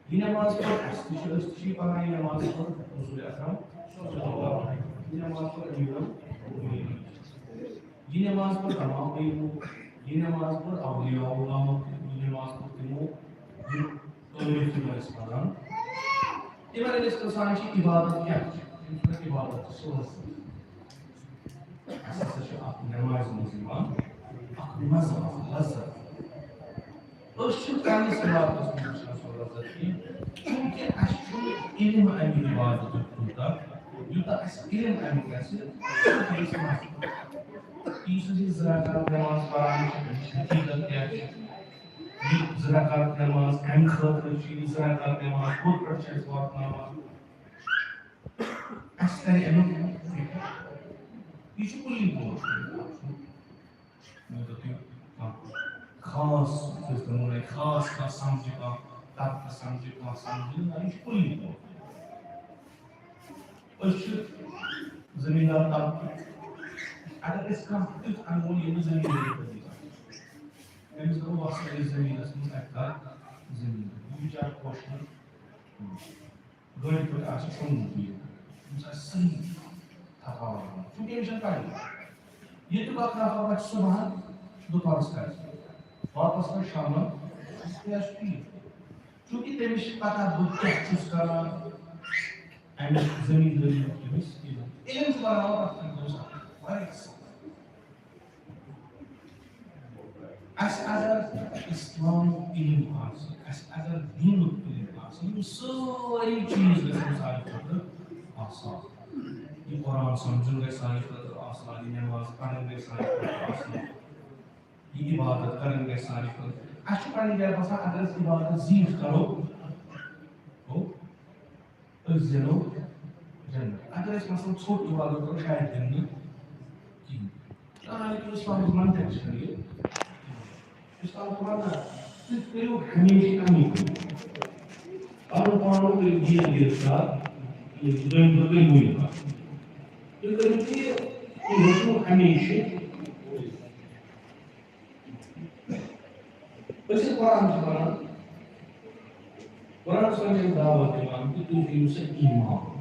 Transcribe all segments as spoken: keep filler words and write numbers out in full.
یہِ نٮ۪ماز پٔر اَسہِ تہِ چھِ، أسۍ تہِ چھِ یہِ پَران، یہِ نٮ۪ماز پٔر رسول اکرم صلی اللہ علیہ وسلم۔ یہِ نٮ۪ماز پٔر امیٖر المومنیٖن۔ یہِ نٮ۪ماز پٔر تمام علمو، یہِ نٮ۪ماز پٔر اولیاء اللہ، یہِ نٮ۪ماز پٔر تِمو، یِم عٲرِف چھِ أسۍ پَران۔ تِمَن ییٚلہِ أسۍ پرٛژھان چھِ، عبادت کیٛاہ چھِ؟ تِم چھِ وَنان، عبادت چھِ سُہ لذت۔ اَسہِ ہسا چھُ اَتھ نٮ۪مازِ منٛز یِوان اَکھ مَزٕ، اَکھ لذت۔ أسۍ چھِ پننِس علاقس منٛز وٕچھان سۄ لذت کینٛہہ، چوٗنٛکہِ اَسہِ چھُنہٕ علم اَمہِ عبادتُک تیوٗتاہ، یوٗتاہ اَسہِ علم اَمیُک آسہِ، تیوٗتاہ چھِ أسۍ مَزٕ۔ یُس أسۍ یہِ زٕ رکعت نٮ۪ماز پَران چھِ، اَمِچ حقیٖقت کیٛاہ چھِ؟ یہِ زٕ رکعت نٮ۪ماز کَمہِ خٲطرٕ چھِ؟ یہِ زٕ رکعت نٮ۪ماز کوٚت پٮ۪ٹھ چھِ اَسہِ واتناوان؟ اَسہِ تَرِ اَمیُک فِکر۔ یہِ چھُ کُلی طور۔ مےٚ دوٚپ، یہِ کانٛہہ خاص، یُس تِمو وَنہِ خاص کانٛہہ سَمجھِ، کانٛہہ طبقہٕ سَمجھِ، کانٛہہ سَمجھِ نہٕ، نہ، یہِ چھُ کُلی طور۔ أسۍ چھِ زٔمیٖندار طبقہٕ۔ اگر أسۍ کانٛہہ تیُتھ اَنہون، ییٚمِس زٔمیٖندٲری تَگہِ، تٔمِس دَپو، وَس سا أسۍ زٔمیٖنَس منٛز، اَتہِ کَر زٔمیٖن۔ یہِ بِچارٕ خۄش نہٕ۔ گٲڑۍ پٮ۪ٹھ آسہِ شۄنٛگمُت یہِ۔ أمِس آسہِ صحیح تھکاوٹ گٔمٕژ۔ چوٗنٛکہِ أمِس چھَنہٕ تَگان۔ ییٚتیُک اَکھ نفر واتہِ صُبحن، دُپہرَس کَرِ۔ واپَس واتہِ شامَن، یہِ آسہِ ٹھیٖک۔ چوٗنٛکہِ تٔمِس چھِ پَتہ بہٕ کیٛاہ چھُس کَران، اَمہِ زٔمیٖندٲری ہُنٛد تٔمِس علم۔ علم چھُ بَناوان اَتھ منٛز واریاہ اَصٕل۔ اَسہِ اگر اِسلامُک علم آسہِ، اَسہِ اگر دیٖنُک علم آسہِ، یِم سٲری چیٖز گژھن سانہِ خٲطرٕ آسان۔ یہِ قرآن سَمجھُن گژھِ سانہِ خٲطرٕ آسان، یہِ نٮ۪ماز پَرٕنۍ گژھِ سانہِ خٲطرٕ آسان، یہِ عبادت کَرٕنۍ گژھِ سانہِ خٲطرٕ۔ اَسہِ چھُ پَنٕنۍ جایہِ باسان، اگر أسۍ عبادت زیٖٹھ کَرو، گوٚو أسۍ زینو جنت۔ اگر أسۍ مثلاً ژھوٚٹ عبادت کرو، شاید زینو نہٕ کِہیٖنۍ۔ آ، یہِ چھُ اِسلامَس منطق چھُ یہِ۔ اِسلام چھُ وَنان، تُہۍ کٔرِو ہمیشہِ کَمٕے کٲم۔ پَنُن پان مہٕ کٔرِو گیٖر گیٖر سان، یہِ دوٚیِم دۄہ کٔرِو وٕنہِ پَتہٕ۔ تُہۍ کٔرِو تہِ، تُہۍ روٗزِو ہمیشہِ۔ أسۍ چھِ قرآن چھِ پَران، قرآنَس منٛز چھِ اَسہِ دعوت دِوان کہِ تُہۍ تھٲیِو سا ایٖمان۔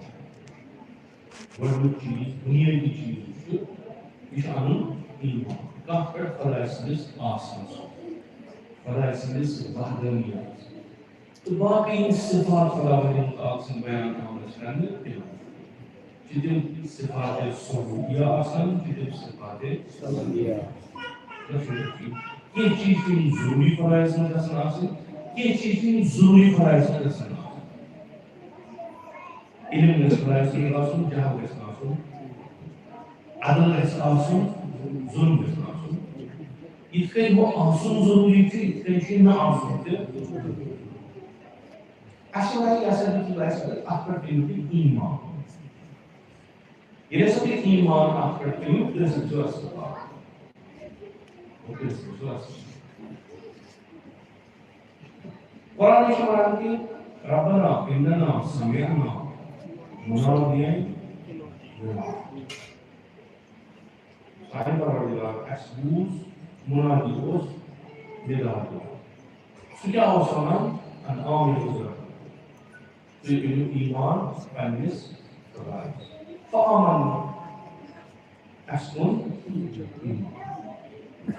گۄڈٕنیُک چیٖز، بُنیٲدی چیٖز چھُ، یہِ چھُ اَنُن ایٖمان۔ کَتھ پٮ۪ٹھ؟ خۄداے سٕنٛدِس آسنَس، خۄداے سٕنٛدِس وحدانیتَس۔ تہٕ باقٕے یِم صفات خۄداوندِ مُتعال سٕنٛدۍ بیان آمٕتۍ کرنہٕ تِم۔ چھِ تِم صفات ثبوتیہ آسان، چھِ تِم صفات سلبیہ۔ کینٛہہ چیٖز چھِ یِم ضروٗری خۄدایَس منٛز گژھن آسٕنۍ، کینٛہہ چیٖز چھِ یِم ضروٗری خۄدایَس منٛز گژھن آسٕنۍ۔ علم گژھِ خۄدایَس منٛز آسُن، جہل گژھِ نہٕ آسُن، عدل گژھِ آسُن، ظلم گژھِ نہٕ آسُن۔ یِتھ کٔنۍ ہُہ آسُن ضروٗری چھُ، یِتھ کٔنۍ چھُ یہِ نہ آسُن تہِ ضروٗری۔ اَسہِ وَنہِ یہِ ہسا دیُت خۄدایَس پٮ۪ٹھ، اَتھ پٮ۪ٹھ تھٲیِو تُہۍ ایٖمان۔ ییٚلہِ ہسا تُہۍ ایٖمان اَتھ پٮ۪ٹھ تھٲیِو، تیٚلہِ ہسا چھُ اَصٕل پَتھ۔ تیٚلہِ ہسا چھُ اَصٕل۔ قرآن چھُ وَنان کہِ ربنا اننا سمعنا منادیا ينادي۔ سانہِ پروردگار، اَسہِ بوٗز مُنادی اوس نِدا دِوان۔ سُہ کیٛاہ اوس وَنان؟ ان آمنوا بربکم۔ تُہۍ أنِو ایٖمان پننِس خۄدایَس۔ فآمنا۔ اَسہِ اوٚن ایٖمان۔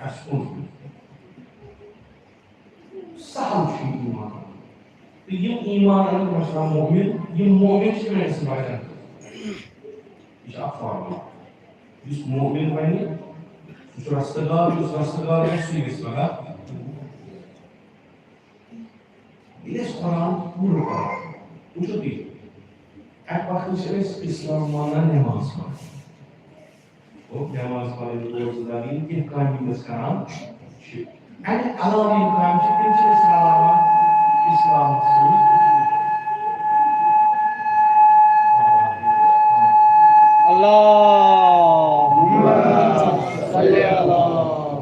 اَسہِ اوٚن۔ سہل چھُ یہِ ایٖمان اَنُن۔ تہٕ یِم ایٖمان اَنن، تِم چھِ آسان مُؤمِن۔ یِم مُؤمِن چھِ تِمَے گژھن بچن۔ یہِ چھُ اکھ فارمولا۔ یُس مُؤمِن بنہِ، سُہ چھُ رستہٕ دار، یُس رستہٕ دار گژھِ، سُے گژھِ پگاہ۔ ییٚلہِ أسۍ قرآن پوٗرٕ پَرو، وٕچھِو تُہۍ، اَمہِ پَتہٕ چھِ أسۍ اِسلام مانان نٮ۪ماز پَرٕنۍ۔ گوٚو نٮ۪ماز پَرٕنۍ، روزٕ دَرٕنۍ، کینٛہہ کامہِ یِم أسۍ کَران چھِ۔ اَمہِ علاوٕ یِم کامہِ چھِ، تِم چھِ أسۍ رَلاوان اِسلامَس سۭتۍ۔ اللهم صل على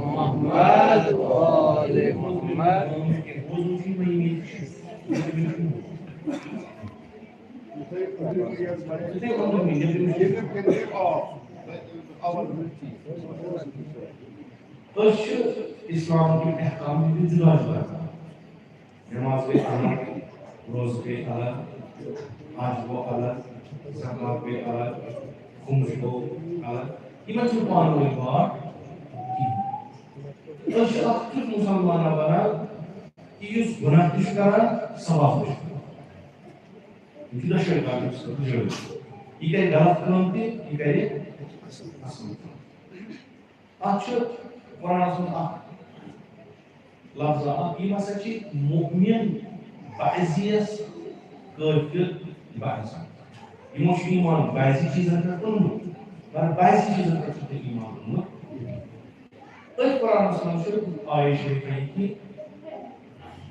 محمد وآل محمد۔ أسۍ چھِ اِسلام کٮ۪ن احکامن ہٕنٛدۍ جُدا جُدا کران۔ نٮ۪ماز گٔے اَمر، روزٕ گٔے الگ، حج گوٚو الگ، زکوٰۃ گٔے الگ، خمس گوٚو الگ۔ یِمن چھُنہٕ پانہٕ ؤنۍ باٹھ کِہیٖنۍ۔ أسۍ چھِ اکھ تیُتھ مُسلمانہ بنان کہِ یُس گۄناہ تہِ چھُ کران، ثواب تہِ چھُ کران۔ یہِ چھُ دۄشوَے کامہِ أمِس خٲطرٕ جٲیِز۔ یہِ کرِ غلط کٲم تہِ، یہِ کرِ اَصٕل کٲم۔ اَتھ چھُ قرآنَس منٛز اکھ لفظ اکھ، یِم ہسا چھِ مؤمن بعضیَس کٲفِر بعضن۔ یِمو چھُ ایمان بعضی چیٖزن پٮ۪ٹھ اوٚنمُت، مگر بعضی چیٖزن پٮ۪ٹھ چھُکھ نہٕ ایمان اوٚنمُت۔ أتھۍ قرآنَس منٛز چھُ آیت شریفہ یہِ کہِ،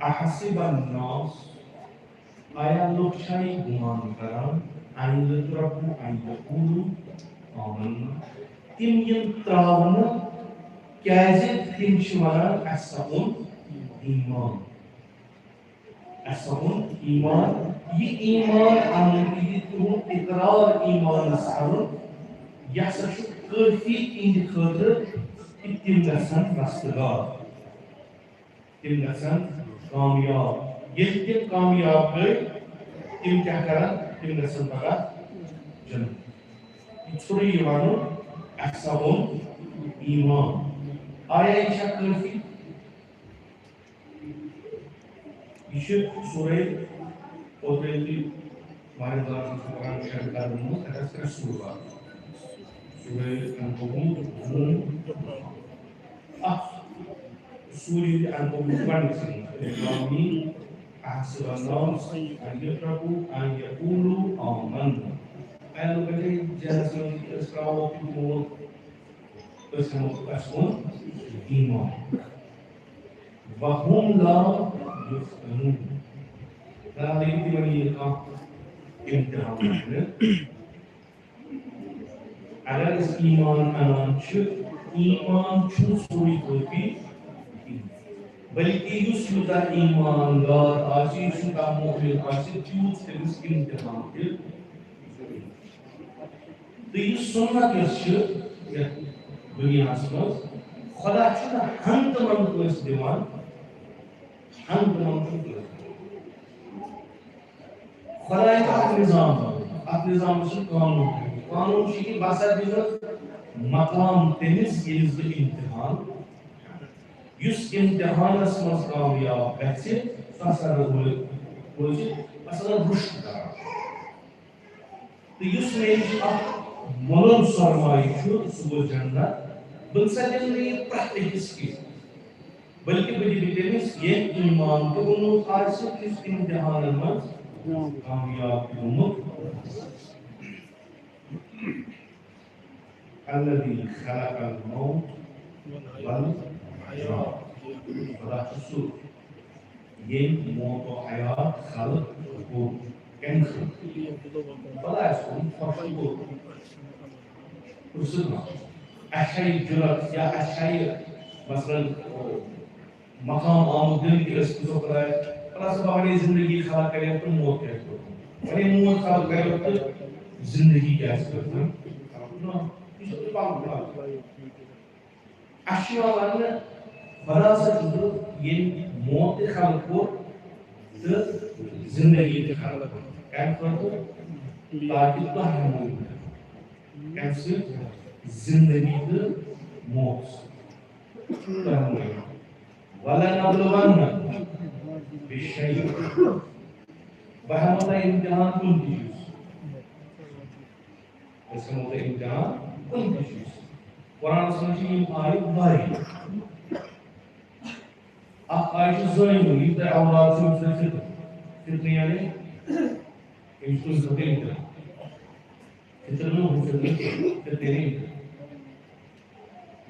"احسب الناس"، آیا لوٗکھ چھا یہِ گُمان کران، "ان یترکوا ان یقولوا آمنا"، تِم یِن ترٛاونہٕ، کیازِ تِم چھِ ونان، "اَسہِ ہا اوٚن ایمان"؟ اَسہِ اوٚن ایمان۔ یہِ ایمان اَنُن تہٕ یہِ تِہُنٛد اقرار ایمانس کَرُن، یہِ ہسا چھُ کٲفی تِہنٛدِ خٲطرٕ کہِ تِم گژھن رستگار، تِم گژھن کامیاب۔ ییٚلہِ تِم کامیاب گٔے، تِم کیٛاہ کرن؟ تِم گژھن پگاہ جنت۔ یہِ ژھوٚرُے یہِ وَنُن، اَسہِ ہسا اوٚن ایمان۔ آیا یہِ چھا کٲفی؟ یہِ چھُ سورہ، اوترٕ ییٚلہِ تُہۍ ماہِ رمضان چھُ قرآن شریف کرنہٕ منٛز، تَتہِ آسہٕ ترٛےٚ سورہ واتان۔ سورہ عنکبوت، روم، اَتھ سورہ عنکبوت چھُ گۄڈٕنِکسٕے منٛز، الف لام میم، احسب الناس ان یترکوا ان یقولوا آمنا۔ اے لوٗکو، تۄہہِ ذہنس منٛز یہِ أسۍ ترٛاوو تہِ تِمو، أسۍ ہٮ۪مو، اَسہِ اوٚن ایمان۔ وَهُمْ لَا يُفْتَنُونَ۔ بہرحال، ییٚلہِ تِمن یی نہٕ کانٛہہ امتحان رٹنہٕ۔ اگر أسۍ ایمان اَنان چھِ، ایمان چھُنہٕ سورُے کٲفی کِہیٖنۍ، بلکہِ یُس یوٗتاہ ایماندار آسہِ، یُس یوٗتاہ مؤمن آسہِ، تیوٗت چھُ تٔمِس امتحان تہِ۔ تہٕ یہِ سُنت یۄس چھِ یَتھ دُنیاہَس منٛز، خۄدا چھُنہٕ ہنٛگتہٕ منٛگہٕ کٲنٛسہِ دِوان، ہنٛگتہٕ منٛگہٕ چھُنہٕ کٲنٛسہِ دِوان۔ خۄدایَن چھُ اَکھ نظام بنوومُت، اَتھ نظامَس چھُ قانوٗن بنوومُت۔ قانوٗن چھُ یہِ، بہٕ ہسا دِمہٕ مقام تٔمِس، ییٚمِس بہٕ امتحان۔ یُس امتحانَس منٛز کامیاب گژھِ، سُہ ہسا روزِ، روزِ، سُہ ہسا روزِ رُشد کران۔ تہٕ یُس مےٚ نِش اکھ مۄلُل سۄرمایہِ چھُ، سُہ گوٚو جنت۔ بہٕ نہ سا دِمہٕ نہٕ یہِ پرٛٮ۪تھ أکِس کینٛہہ، بلکہِ بہٕ دِمہٕ تٔمِس، ییٚمۍ ایمان تہِ اوٚنمُت آسہِ، یُس امتحانن منٛز کامیاب تہِ گوٚمُت۔ الذي خلق الموت والحياة۔ خۄدا چھُ سُہ، ییٚمۍ موت و حیات خلق کوٚر۔ کَمہِ خٲطرٕ؟ خۄدایَس کوٚرُن خۄش کوٚر۔ پرٛژھُن ما؟ اَسہِ چھا یہِ جُرت یا اَسہِ چھا یہِ، مثلاً، مقام آمُت دِنہٕ کہِ أسۍ پرٛژھو خۄدایَس، خۄدا صٲبا، وۄنۍ یہِ زندگی خلق کَرِ تہٕ موت کیٛازِ کوٚر؟ وۄنۍ یہِ موت خلق کَرِ تہٕ زندگی کیٛازِ کٔر؟ نہ، یہِ چھُ پَنُن خلق۔ اَسہِ چھُ یِوان وَننہٕ، خۄدا سا چھُ سُہ، ییٚمۍ موت تہِ خلق کوٚر تہٕ زندگی تہِ خلق کوٚر۔ کَمہِ خٲطرٕ؟ تاکہِ تۄہہِ ہٮ۪مو یہِ۔ کَمہِ سۭتۍ؟ زندگی تہٕ موت سۭتۍ۔ تۄہہِ ہٮ۪مو یہِ۔ وَلَنَبْلُوَنَّکُمْ بِشَیْءٍ۔ بہٕ ہٮ۪مو تۄہہِ امتحان کُنہِ تہِ چیٖزُک۔ أسۍ ہٮ۪مو تۄہہِ امتحان کُنہِ تہِ چیٖزُک۔ قرآنَس منٛز چھِ یِم آیہِ واریاہ۔ اکھ آیہِ چھِ زٲنِو، یہِ تۄہہِ اولاد چھُ، أمِس چھُ فِطر۔ فِطر یعنی أمِس کُن چھُ امتحان۔ فِطر نہٕ، ہُہ فِطر نہٕ، فِطر یعنی امتحان۔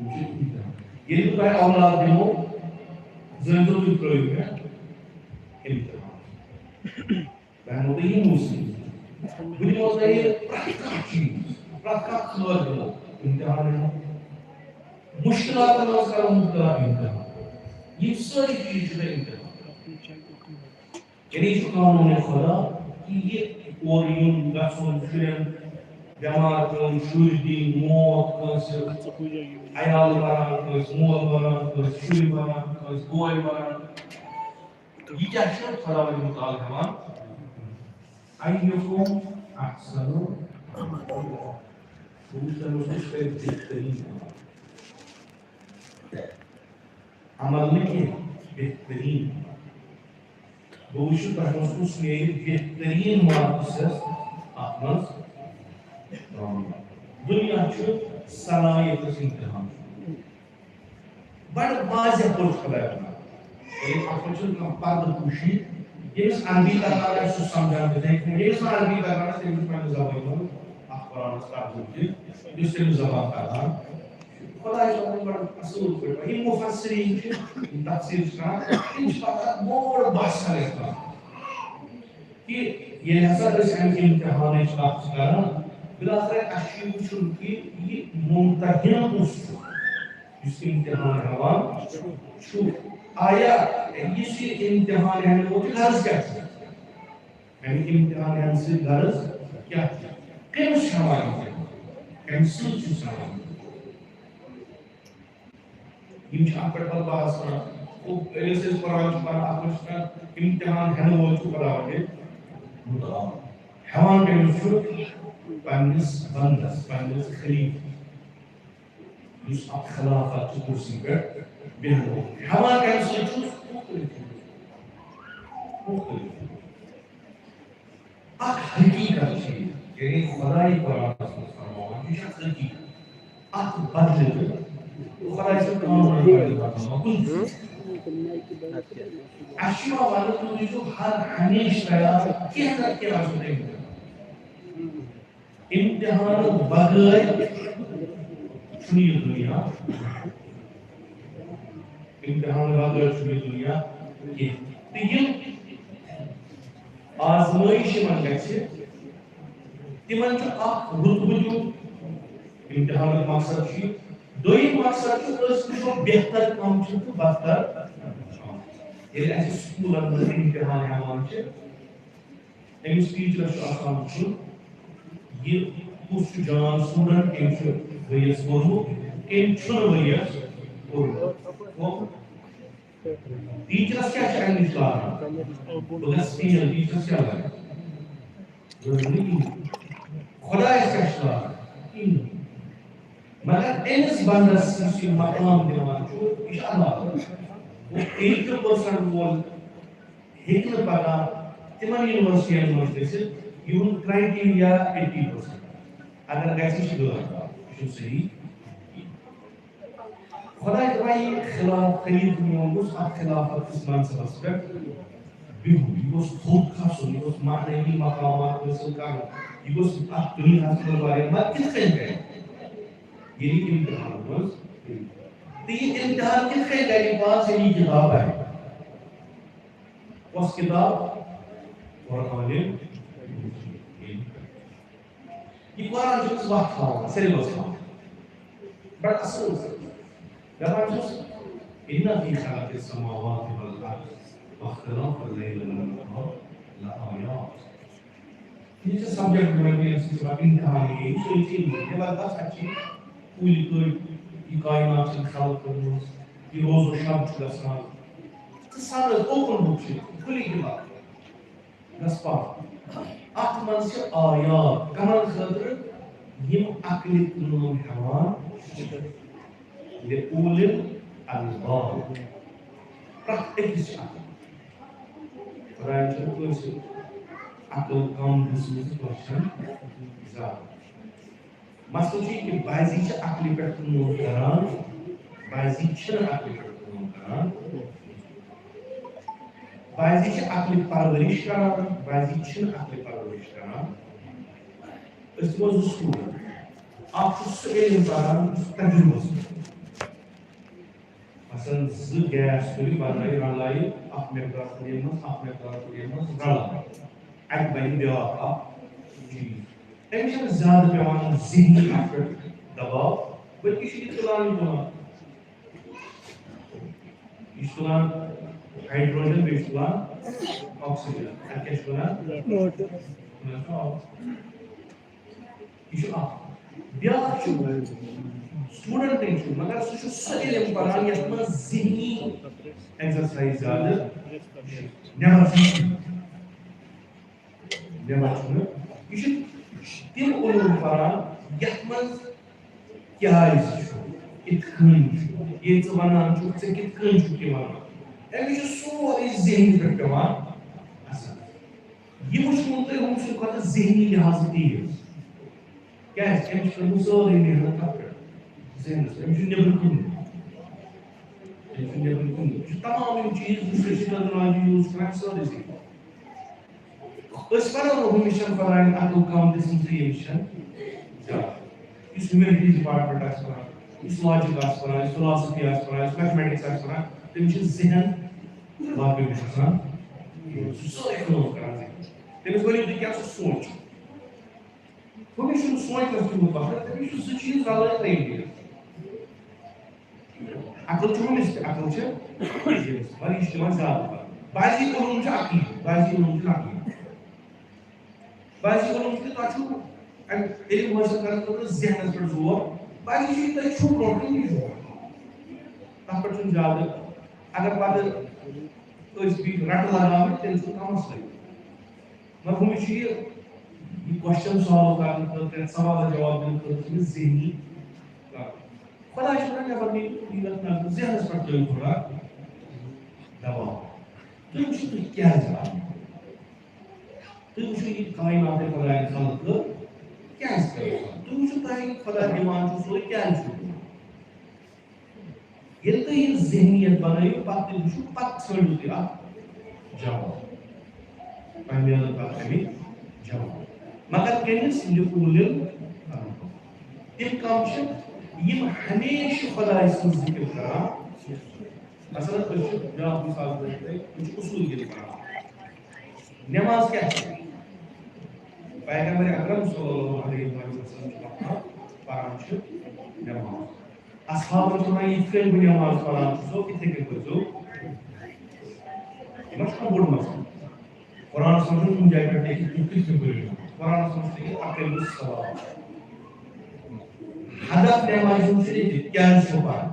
یِم چھِ امتحان۔ ییٚلہِ بہٕ تۄہہِ اولاد دِمو، زٲنۍزیو تُہۍ ترٛٲیِو مےٚ امتحان۔ بہٕ ہٮ۪مو تۄہہِ یِمو سۭتۍ۔ بہٕ دِمو تۄہہِ پرٛٮ۪تھ کانٛہہ چیٖز، پرٛٮ۪تھ کانٛہہ خٲر دِمو، امتحان دِمو۔ مُشکِلاتن منٛز کرو مُبتلا امتحان۔ یِم سٲری چیٖز چھِ تۄہہِ امتحان۔ یعنی یہِ چھُ قانوٗنِ خۄدا کہِ یہِ اورٕ یُن گژھُن، شُرٮ۪ن بٮ۪مار پیوٚن، شُرۍ دِنۍ، موت کٲنٛسہِ، عیال مَران کٲنٛسہِ، مول مَران کٲنٛسہِ، شُرۍ مَران کٲنٛسہِ، بوے مَران۔ یہِ کیٛاہ چھُ خۄداوندِ مُتعال ہٮ۪وان؟ أيكم أحسن عملا۔ بہٕ وٕچھٕ تۄہہِ منٛز کُس کرِ بہتریٖن عمل۔ عمل نہٕ کینٛہہ، بہتریٖن عمل۔ بہٕ وٕچھٕ تۄہہِ منٛز کُس نیرِ بہتریٖن مارکس ہٮ۪تھ اَتھ منٛز۔ دُنیا چھُ صلاحیتس امتحان۔ بڑٕ واضح پٲٹھۍ خۄداے وَنان۔ ییٚلہِ اَتھ منٛز چھُنہٕ کانٛہہ پردٕ پوشی، ییٚمِس عربی تَگان آسہِ، سُہ سَمجھان تِتھَے کٔنۍ۔ ییٚمِس نہٕ عربی تَگان آسہِ، تٔمِس چھُ پنٛنہِ زبٲنۍ منٛز اَتھ قرآنَس ترجمہٕ تہِ، یُس تٔمِس زبان تَگان چھُ۔ خۄداے چھُ وَنان بڑٕ اَصٕل پٲٹھۍ۔ یِم مُفسریٖن چھِ، یِم تفسیٖر چھِ کَران، تِم چھِ پَتہٕ اَتھ بوڑ بحث ہٮ۪تھ کَران۔ کہِ ییٚلہِ ہسا أسۍ اَمہِ امتحانٕچ کَتھ چھِ کَران، بِلٲخٕر اَسہِ چھُ یہِ وٕچھُن کہِ یہِ مُمتحِن کُس چھُ، یُس امتحان ہٮ۪وان چھُ۔ آیا یُس یہِ امتحان ہٮ۪نہٕ وول چھُ، غرض کیٛاہ چھُ؟ اَمہِ امتحان ہٮ۪نہٕ سۭتۍ غرض کیٛاہ چھُ؟ کٔمِس چھُ ہٮ۪وان امتحان؟ کَمہِ سۭتۍ چھُس ہٮ۪وان؟ یِم چھِ اَتھ پٮ۪ٹھ پَتہٕ بحث کَران۔ گوٚو، ییٚلہِ أسۍ أسۍ قرآن چھِ پَران، اَتھ منٛز چھِ کانٛہہ امتحان ہٮ۪نہٕ وول چھُ خۄداوندِ مُتعال۔ ہٮ۪وان کٔمِس چھُ؟ پنٛنِس بنٛدَس، پنٛنِس خلیٖفَس، یُس اَتھ خلافت چھُ کُرسی پٮ۪ٹھ بیٚہنہٕ وول۔ ہٮ۪وان کَمہِ سۭتۍ چھُ؟ مُختٔلِف، مُختٔلِف۔ اکھ حقیقت چھِ یہِ، یعنی خۄداے قرآنَس منٛز فرماوان، یہِ چھِ اکھ حقیقت۔ اَتھ بدلہِ نہٕ۔ خۄداے چھُ قانون بدلہِ بدلاوان کُنہِ تہِ۔ اَسہِ چھُ یِوان وَننہٕ، تُہۍ روٗزِو ہر ہمیشہٕ تیار، کینٛہہ نَتہٕ کینٛہہ آسیو تۄہہِ وٕنکیٚن۔ امتحانہٕ بغٲر چھُنہٕ یہِ دُنیا۔ امتحانہٕ بغٲر چھُنہٕ یہِ دُنیا کینٛہہ۔ تہٕ یِم آزمٲیِش یِمن گژھِ، تِمن چھُ اکھ رُتبہٕ دیُن۔ امتحانُک مقصد چھُ یہِ۔ دوٚیِم مقصد چھُ، أسۍ وٕچھو بہتر کم چھِ تہٕ بدتر کم۔ ییٚلہِ اَسہِ سکوٗلن منٛز امتحان ہٮ۪وان چھِ، أمِس ٹیٖچرَس چھُ آسان وٕچھُن، یہِ کُس چھُ جان سٹوڈنٹ، کٔمۍ چھُ ؤریَس پوٚرمُت، کٔمۍ چھُنہٕ ؤریَس پوٚرمُت۔ گوٚو، ٹیٖچرَس کیٛاہ چھُ اَمہِ نِش لاگان؟ بہٕ گژھٕ فیل، ٹیٖچرَس کیٛاہ لَگہِ؟ ضروٗری کِہیٖنۍ۔ خۄدایَس کیٛاہ چھُ لاگان؟ کِہیٖنۍ۔ مگر أمِس بندس یُس یہِ مقام دِوان چھُ، یہِ چھُ عذاب۔ گوٚو، ایٹی پٔرسنٹ وول ہیٚکہِ نہٕ پگاہ تِمن یونیورسٹین منٛز گٔژھِتھ، یِہُنٛد کرائٹیریا ایٹی پٔرسنٹ۔ اگر گژھِ، یہِ چھُ غلط، یہِ چھُنہٕ صحیح۔ خۄداے دپان، یہِ خلاف خلیفہٕ میون گوٚژھ اتھ خلافت کِس منصبس پٮ۪ٹھ بِہُن، یہِ گوٚژھ تھوٚد کھسُن، یہِ گوٚژھ معنوی مقامات حٲصِل کرُن، یہِ گوٚژھ اتھ دُنیاہس منٛز واریاہ، مگر کِتھ کٔنۍ کرِ؟ ییٚلہِ امتحانس منٛز پیٚیہِ۔ تہٕ یہِ امتحان کِتھ کٔنۍ کرِ پاس؟ ییٚلہِ یہِ کِتاب پرِ۔ کۄس کِتاب؟ قرآن مجید۔ یہِ قرآن چھُ أمِس وَتھ ہاوان، سیلبس ہاوان۔ بڑٕ اصل پٲٹھۍ۔ دپان چھُس، إن في خلق السماوات والأرض واختلاف الليل والنهار لآيات۔ یہِ چھِ سبجیکٹ میموری، ییٚمہِ سۭتۍ چھِ پَتہٕ امتحان یِیہِ، یہِ چھُ یہِ چیٖز، یہِ وَنہِ بَس اَتہِ چھِ کُلۍ کٔٹۍ، یہِ کاینات چھِ خلق کٔرمٕژ، یہِ روز و شب چھُ گژھان۔ ژٕ سَمجھ، open book چھِ، کُلہِ کِتاب۔ گژھ پَر۔ اَتھ منٛز چھِ آیات کَمَن خٲطرٕ؟ یِم عقلہِ کٲم ہٮ۪وان چھِ۔ لِأُولِي الْأَلْبَابِ۔ پرٛٮ۪تھ أکِس چھِ عقل۔ خۄدایَن چھَنہٕ کٲنٛسہِ عقل کم دِژمٕژ، کٲنٛسہِ چھَنہٕ زیادٕ۔ مسئلہٕ چھُ یہِ کہِ بعضی چھِ عقلہِ پٮ۪ٹھ کٲم کران، بعضی چھِنہٕ عقلہِ پٮ۪ٹھ کٲم کران۔ بعضی چھِ عقلہِ پرورش کران، بعضی چھِنہٕ عقلہِ پرورش کران۔ أسۍ دِمو زٕ سکوٗل۔ اکھ چھُ سُہ علم پران یُس تجربس پٮ۪ٹھ۔ مثلاً زٕ گیس تُلِو، پَتہٕ لایِو، رَلایِو، اَکھ مقدار تُلِو منٛز، اَکھ مقدار تُلِو منٛز، رَلاو۔ اَتہِ بَنہِ بیٛاکھ اَکھ چیٖز۔ أمِس چھَنہٕ زیادٕ پٮ۪وان ذہنی اَتھ پٮ۪ٹھ دباو، بلکہِ چھُ یہِ تُلان، یہِ تُلان۔ یہِ چھُ تُلان ہائیڈروجن، بیٚیہِ چھُ تُلان آکسیجن۔ اَتھ کیٛاہ چھِ وَنان؟ موٹر۔ وَنان چھُ آکسیجن۔ یہِ چھُ اکھ۔ بیٛاکھ چھُ، اسٹوڈنٹن چھُ، مگر سُہ چھُ سُہ علم پران یتھ منٛز ذہنی ایگزرسایز زیادٕ چھِ۔ نٮ۪بر چھُنہٕ، نٮ۪بر چھُنہٕ۔ یہِ چھُ تِم علوم پران یتھ منٛز کیازِ چھُ، کِتھ کٔنۍ چھُ، ییٚلہِ ژٕ ونان چھُکھ، ژےٚ کِتھ کٔنۍ چھُکھ یہِ ونان۔ أمِس چھُ سورُے ذہنی پٮ۪ٹھ پٮ۪وان اثر۔ یہِ وٕچھُن تۄہہِ ہُم سٕنٛدِ کھۄتہٕ ذہنی لحاظہٕ تیز۔ کیازِ؟ أمِس چھِ کٔرمٕژ سٲرٕے محنت کَتھ پٮ۪ٹھ؟ ذہنَس پٮ۪ٹھ۔ أمِس چھُ نیٚبرٕ کُن۔ أمِس چھُ نیٚبرٕ کُن۔ یہِ چھُ تمام یِم چیٖز، یُس أسۍ ٹیکنالوجی یوٗز چھِ کران، سٲرٕے ذہنی۔ أسۍ وَنو نہٕ ہُمِس چھَنہٕ خۄدایَن عقل کَم دِژمٕژ، ییٚمِس چھَنہٕ زیادٕ۔ یُس ہیومینٹیٖز ڈپارٹمنٹ آسہِ پَران، یُس لاجِک آسہِ پَران، یُس فلاسفی آسہِ پَران، یُس میتھمیٹکس آسہِ پَران، تٔمِس چھِ ذہن باقٕے نِش آسان۔ سُہ چھُ سٲرٕے کٲم کران ذہنَس۔ تٔمِس ؤنِو تُہۍ کیٛاہ چھُ سونٛچُن۔ ہُمِس چھُنہٕ سونٛچنَس تیوٗت وقت، تٔمِس چھُ زٕ چیٖز رَلٲوِتھ ترٛٲوِتھ۔ عقل چھُ ہُمِس تہِ، عقل چھِ ییٚمِس، مگر یہِ چھُ تِمن زیادٕ پَہَن۔ بعضی علوم چھِ عقلی، بعضی علوم چھِ نقلی۔ بعضی علوم چھِ تۄہہِ چھُو اَمہِ علم حٲصِل کرنہٕ خٲطرٕ ذہنَس پٮ۪ٹھ زور، بعضی چھِ یہِ تۄہہِ چھُو برونٛٹھ کُن یہِ زور۔ تَتھ پٮ۪ٹھ چھُنہٕ زیادٕ، اگر پَتہٕ أسۍ بیٚیہِ رَٹہٕ لگاوٕنۍ، تیٚلہِ چھُنہٕ کانٛہہ مسلہٕ۔ مگر ہُمِس چھُ یہِ، یہِ کوسچن سالو کرنہٕ خٲطرٕ، یَتھ سوالَس جواب دِنہٕ خٲطرٕ چھُ أمِس ذہنی کَرُن۔ خۄدا چھُ وَنان، نٮ۪بر نیٖرِو، یہِ گژھِ نظر ذہنَس پٮ۪ٹھ ترٲیِو تھوڑا دباو۔ تُہۍ وٕچھِو، تُہۍ کیٛازِ آیہِ؟ تُہۍ وٕچھِو، یہِ کائنات خۄدایَن خلق کٔر، کیٛازِ کٔر؟ تُہۍ وٕچھِو، تۄہہِ خۄدا دِوان چھُ سورُے، کیٛازِ چھُ دِوان؟ ییٚلہِ تُہۍ یہِ ذہنیت بنٲیِو، پتہٕ تہِ وٕچھِو، پتہٕ ژھٲنٛڈِو تُہۍ اَتھ جواب۔ تۄہہِ میلن پتہٕ اَمِکۍ جواب۔ مگر کٔمِس؟ لِأُولِی الأَلْبَابِ۔ تِم کم چھِ؟ یِم ہمیشہِ خۄداے سُنٛد ذِکِر کران۔ مثلاً، أسۍ چھِ بیٛاکھ مثال دِمو تۄہہِ، أسۍ چھِ اصوٗل دِنۍ پران۔ نماز کیٛاہ چھِ؟ پیغمبر اکرم صلی اللہ علیہ وسلم چھِ وَنان، پران چھِ نماز۔ اصحابن چھِ وَنان، یِتھ کٔنۍ بہٕ نماز پران چھُسو، تِتھَے کٔنۍ پٔرۍزیو۔ یہِ ما چھُ کانٛہہ بوٚڑ مسلہٕ؟ قرآنَس منٛز چھُنہٕ کُنہِ جایہِ پٮ۪ٹھ لیکھِتھ، تُہۍ کِتھ کٔنۍ پٔرِو نماز۔ قرآنَس منٛز چھُ لیکھِتھ، اقیموا الصلاۃ۔ ہدف نمازِ ہُنٛد چھُ لیکھِتھ، کیٛازِ چھُ پَرُن؟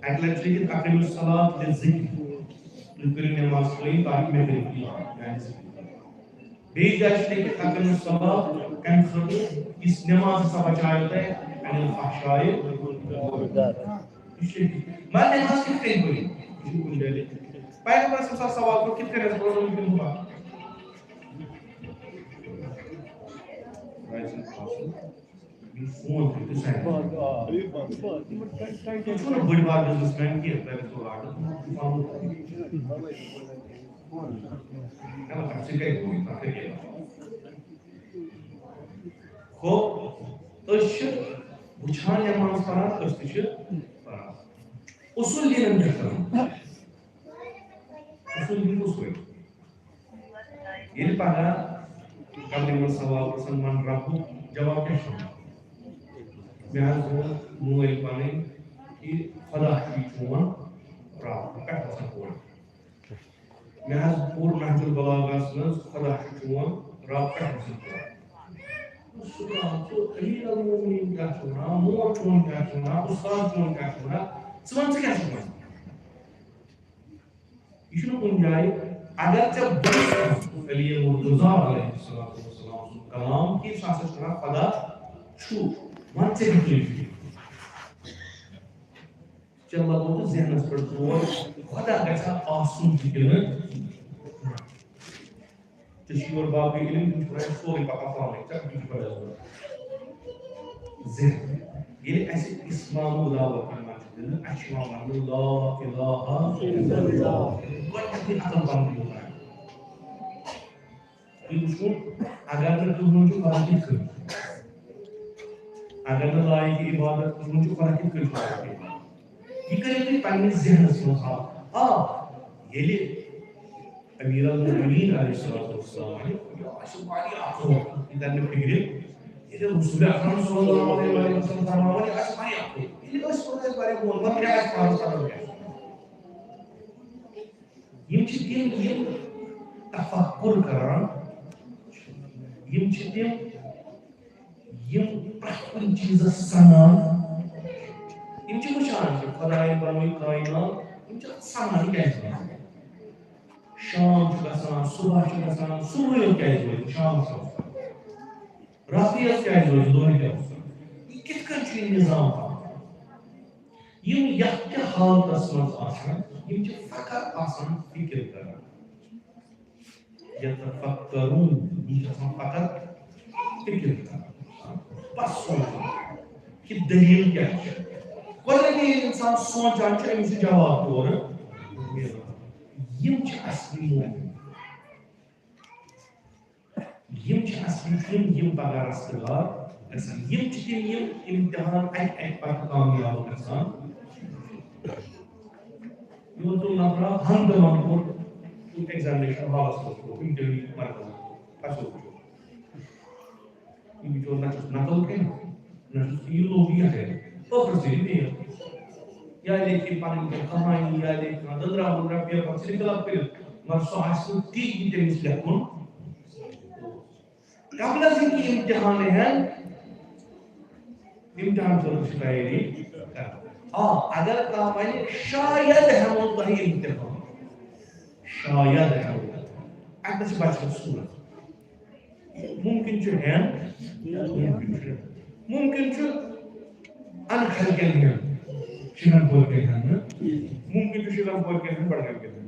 اَکہِ لَٹہِ چھُ لیکھِتھ، اقیموا الصلاۃ للذکر۔ تُہۍ کٔرِو نماز قٲیِم تاکہِ مےٚ کٔرِو یاد، میٛانہِ ذِکرِ۔ بیٚیہِ جایہِ چھُ لیکھِتھ، اقیموا الصلاۃ، کَمہِ خٲطرٕ؟ یُس نماز ہسا بچایو تۄہہِ عن الفحشاء۔ یہِ چھُ لیکھِتھ۔ مگر نماز کِتھ کٔنۍ پٔرِو؟ یہِ چھُنہٕ کُنہِ جایہِ لیکھِتھ۔ پیغمبر صٲب سوال کوٚر، کِتھ کٔنۍ حظ پَرو نہٕ وٕنکیٚن دُعا؟ یہِ فون تہِ تہِ سانہِ۔ تُہۍ چھِو نہٕ بٔڑۍ بار بزنس مین کینٛہہ، تۄہہِ گژھِوٕ آرڈر، تُہۍ پَنُن۔ نہ، نہ، تَتھ سۭتۍ کَتہِ گوٚو یہِ؟ تَتھ کَتہِ گٔے؟ ہو، أسۍ چھِ وٕچھان نٮ۪ماز پَران، أسۍ تہِ چھِ پَران۔ اصوٗل دیٖنَن کیٛاہ کَرُن؟ اصوٗل دیٖن کُس پٲٹھۍ؟ ییٚلہِ پگاہ قبرِ منٛز سوال پرٛژھن، "من ربک؟" جواب کیٛاہ چھُ؟ مےٚ حظ ووٚن مٲلۍ پنٕنۍ کہِ خۄدا چھُے چون رب، بہٕ کتہِ وسان کورِ؟ مےٚ حظ پوٚر نہج البلاغہس منٛز، خۄدا چھُ چون رب، کتہِ وسان کورِ؟ سُہ درٛاو، ژٕ امیر المومنین کیٛاہ چھُ ونان، مول چون کیٛاہ چھُ ونان، استاد چون کیٛاہ چھُ ونان، ژٕ وَن، ژٕ کیٛاہ چھُکھ ونان؟ یہِ چھُنہٕ کُنہِ جایہِ۔ اگر ژےٚ بوٗزُتھ علی مرتضیٰ علیہ الصلوۃ والسلام سُنٛد کلام کہِ سُہ ہسا چھُ وَنان، خۄدا چھُ، وَن ژےٚ کِتھ کٔنۍ چھُ؟ ژےٚ لگوو تہٕ ذہنس پٮ۪ٹھ زور، خۄدا گژھِ ہا آسُن تہِ کِنہٕ؟ ژےٚ چھُے یورٕ باقٕے علم، تِم چھِ وَنان سورُے پَکان پانَے، ژےٚ کَتہِ چھُے پَتہ ضوٚرَتھ؟ ذہن۔ ییٚلہِ اَسہِ اسلامُک دعوت یِوان چھُ دِنہٕ، اَسہِ چھُ یِوان وَننہٕ، لا الہ الا اللہ۔ گۄڈٕنیتھٕے عقل پَنُن یوٚت آسہِ۔ تُہۍ وٕچھِو، اگر نہٕ تُہۍ ؤنِو، خۄدا کِتھ کٔنۍ؟ اگر نہٕ لایق عبادت، تُہۍ ؤنِو، خۄدا کِتھ کٔنۍ چھُ لایق عبادت؟ یہِ کٔرِو تُہۍ پننِس ذہنس منٛز حل۔ آ، ییٚلہِ امیر المومنین علیہ الصلوۃ والسلام ونہِ، یہِ آسہِ واریاہ اکھ، یہِ ترِ نہٕ فِکرِ۔ ییٚلہِ رسول اکرم صلی اللہ علیہ وسلم فرماوان، یہِ آسہِ واریاہ اکھ۔ ییٚلہِ أسۍ وَنو، أسۍ واریاہ بول، مگر کیٛاہ آسہِ پانس پتہ کیٛاہ؟ یِم چھِ تِم، یِم تفکر کران، یِم چھِ تِم، یِم پرٛٮ۪تھ کُنہِ چیٖزس سنان، یِم چھِ وٕچھان کہِ خۄدایَن بَنوو یہِ کائنات، یِم چھِ اَتھ سَنان، یہِ کیٛازِ بَنوو؟ شام چھُ گژھان، صُبح چھُ گژھان، صُبحٲے یوت کیٛازِ روزِ نہٕ شامَس تام؟ راتھٕے یوت کیٛازِ روزِ، دۄہلہِ کیٛاہ اوس؟ یہِ کِتھ کٔنۍ چھُ یہِ نِظام پَکان؟ یِم یَتھ تہِ حالتَس منٛز آسَن، یِم چھِ فقط آسان فِکر کران۔ یَتَفَکَّرُونَ، یِم چھِ آسان فقط فِکر کران، بَس سونٛچان کہِ دٔلیٖل کیٛاہ چھِ۔ گۄڈٕنٮ۪تھٕے ییٚلہِ اِنسان سونٛچان چھُ، أمِس چھُ جواب تورٕ میلان۔ یِم چھِ اصلی مومن۔ یِم چھِ اصلی تِم، یِم پگاہ رستہٕ دار گژھن۔ یِم چھِ تِم، یِم امتحان اکہِ اکہِ پتہٕ کامیاب گژھان۔ یوت تِم نفرا ہنگہٕ منگہٕ کوٚر، تِم ایگزامنیشن ہالس منٛز کوٚر، امتحٲنی مرکزس منٛز پھسیومُت چھُ۔ یہِ بِچور نہ چھُس نقل کٔرِتھ، نہ چھُس یہِ لوٚگ یہِ کٔرِتھ۔ ٲخٕر ژےٚ یہِ دِیَن۔ یا لیکھِ پنٕنۍ کینٛہہ کہانی، یا لیکھِ کانٛہہ دٔنٛدرا ؤنٛدرا پیپر، ژٕ ہیٚکھ فِل اپ کٔرِتھ، مگر سُہ آسہِ نہٕ تی، یہِ تٔمِس لیکھُن۔ قبل از یہِ کہِ امتحان ہٮ۪ن، امتحان خٲطرٕ چھِ تیٲری کرٕنۍ۔ آ، اگر کانٛہہ وَنہِ، "شاید ہٮ۪مو تۄہہِ امتحان"، شاید ہٮ۪مو، اَتہِ نَس چھِ بچنٕچ صوٗرت۔ مُمکِن چھُ ہٮ۪ن، مُمکِن چھُ، مُمکِن چھُ اَنہٕ خلقن ہٮ۪ن، شِکن پورکٮ۪ن ہٮ۪ن نہٕ، مُمکِن چھُ شِکن پورکٮ۪ن ہٮ۪ن، بڈگامکٮ۪ن ہٮ۪ن۔